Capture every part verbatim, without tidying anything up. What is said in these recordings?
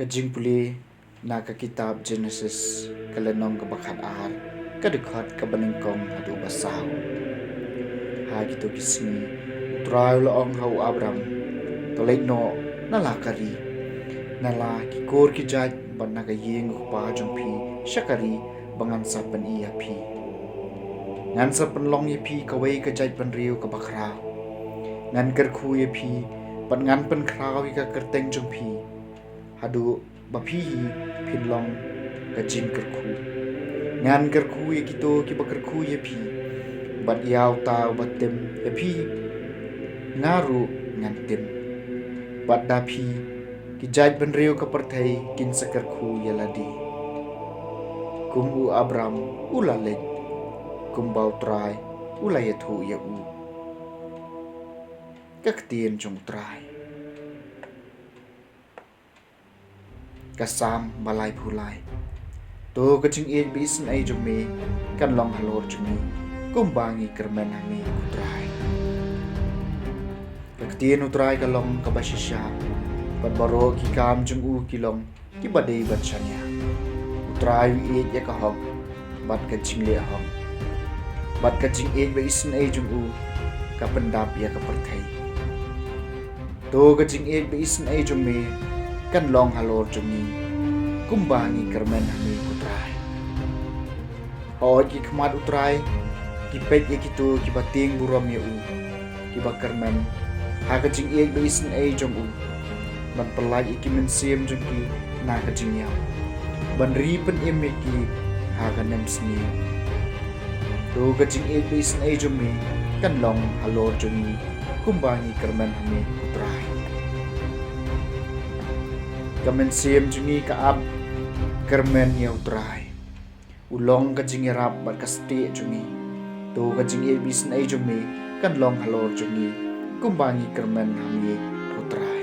Jingpule na ka kitab Genesis, ka lynnong kaba khat ar, ka dkhot kaba nyngkong haduh ba saw. Ha kito ki sngi, U Trai u la ong ha u Abram, to leit noh na la ka ri, na la ki kur ki jait, bad na ka ïing u kpa jong phi sha ka ri ba ngan sa pyni ïa phi. Ngan sa pynlong ïa phi kawei ka jaitbynriew kaba khraw. Ngan kyrkhu ïa phi, bad ngan pynkhraw ïa ka kyrteng jong phi. Haduh ba phi hi phin long ka jingkyrkhu. Ngan kyrkhu ïa kito kiba kyrkhu ïa phi, bad ïa uta uba tim ïa phi, nga ruh ngan tim. Bad da phi, ki jaitbynriew ka pyrthei kin sa kyrkhu ïa lade. Kum u Abram u la leit, kumba U Trai u la ïathuh ïa u. Ka ktien jong U Trai. Ka Salm ba laiphew lai. To ka jingïeit ba isynei jong me kan long halor jong ngi, kumba ngi kyrmen ha me, ko Trai. Ka ktien U Trai ka long kaba shisha, bad baroh ki kam jong u ki long kiba dei ban shaniah. U Trai u ïeit ïa ka hok bad ka jingleh hok, bad ka jingïeit ba isynei jong u ka pyndap ïa ka pyrthei. To ka jingïeit ba isynei jong me kan long halor jong ngi, kumba ngi kyrmen ha me, ko Trai. Hooid, ki khmat U Trai ki peit ïa kito kiba tieng burom ïa u, kiba kyrmen ha ka jingïeit ba isynei jong u, ban pyllait ïa ki mynsiem jong ki na ka jingïap, ban ri pynim ïa ki ha ka nemsniew. To ka jingïeit ba isynei jong me kan long halor jong ngi, kumba ngi kyrmen ha me, ko Trai. Ka mynsiem jong ngi ka ap kyrmen ïa U Trai. U long ka jingïarap bad ka stieh jong ngi. To ka jingïeit ba isynei jong me kan long halor jong ngi, kumba ngi kyrmen ha me, ko Trai.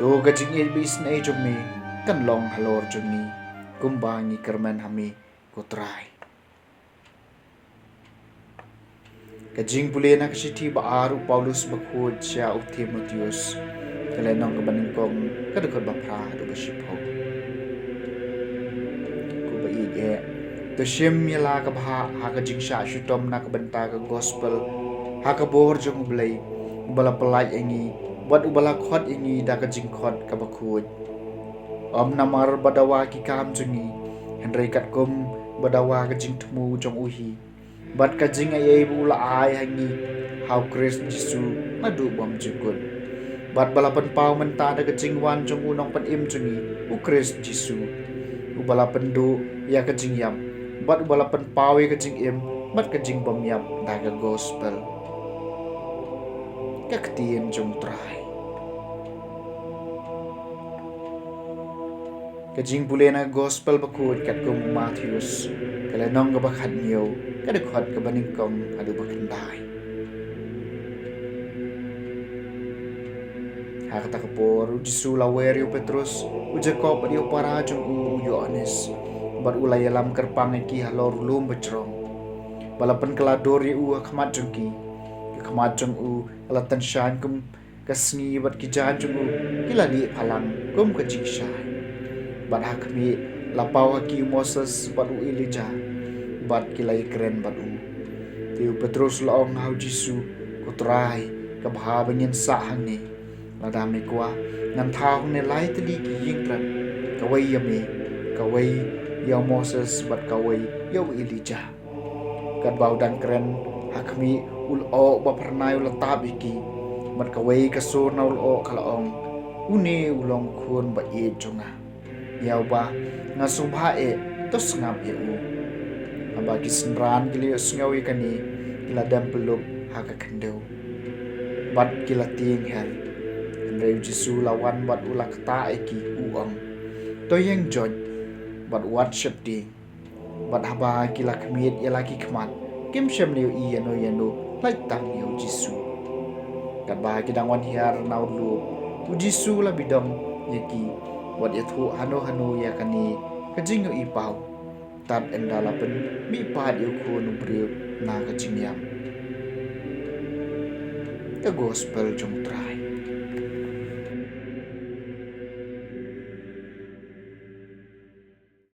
To ka jingïeit ba isynei jong me kan long halor jong ngi, kumba ngi kyrmen ha me, ko Trai. Ka jingpule na ka shithi ba ar u Paulus bakhuid sha u Timotheus, ka lynnong kaba nyngkong, ka dkhot ba phra haduh ba shiphew. Ko ba ïeit eh, to shim ïa la ka bhah ha ka jingshah shitom na ka bynta ka gospel ha ka bor jong U Blei, uba la pyllait ïa ngi, bad uba la khot ïa ngi da ka jingkhot kaba khuid. Ym namar ba dawa ki kam jong ngi, hynrei katkum ba dawa ka jingthmu jong u hi, bad ka jingaiei ba u la ai ha ngi ha U Khrist Jisu naduh bymjukut, bad ba la pynpaw mynta da ka jingwan jong u Nongpynim jong ngi, U Khrist Jisu, uba la pynduh ïa ka jingïap, bad uba la pynpaw ïa ka jingim bad ka jingbymïap da ka gospel. Ka ktien jong U Trai. Ka jingpule na ka gospel bakhuid katkum u Mathaios, ka lynnong kaba khathynñiew, ka dkhot kaba nyngkong haduh ba khyndai. Ha kata ka por, U Jisu u la wer ïa u Petros, u Jakob bad ïa u para jong u, u Ïoannis, bad u la ïalam kyrpang ïa ki halor u lum bajrong. Bad la pynkylla dur ïa u ha khmat jong ki. Ka khmat jong u ka la tynshaiñ kum ka sngi, bad ki jaiñ jong u ki la lieh phalang kum ka jingshai. Bad ha khmih, la paw ha ki u Moses bad u Elijah, bad ki la ïakren bad u. Te u Petros u la ong ha U Jisu, Ko Trai, ka bha ba ngin sah hangne. Lada me kwah, ngan thaw hangne lai tylli ki ïing kren, kawei ïa me, kawei ïa u Moses, bad kawei ïa u Elijah. Katba u dang kren, ha khmih, u lyoh ba phyrnai u la tap ïa ki. Bad kawei ka sur na u lyoh ka la ong, Une u long u Khun ba ïeit jong nga, ïa uba nga sngewbha eh, to sngap ïa u. Haba ki synran ki la ïohsngew ïa kane, ki la dem pyllup ha ka khyndew, bad ki la tieng her. Hynrei U Jisu u la wan bad u la ktah ïa ki, u ong, To ïeng joit, bad wat sheptieng. Bad haba ki la khmied ïa la ki khmat, kim shym la ïohi ïano ïano, lait tang ïa U Jisu. Katba ki dang wan hiar na u lum, U Jisu u la bidong ïa ki, bad ïathuh hano hano ïa kane ka jingïohipaw, tad ynda la pynmihpat ïa u Khun u briew na ka jingïap. Ka Gospel jong U Trai.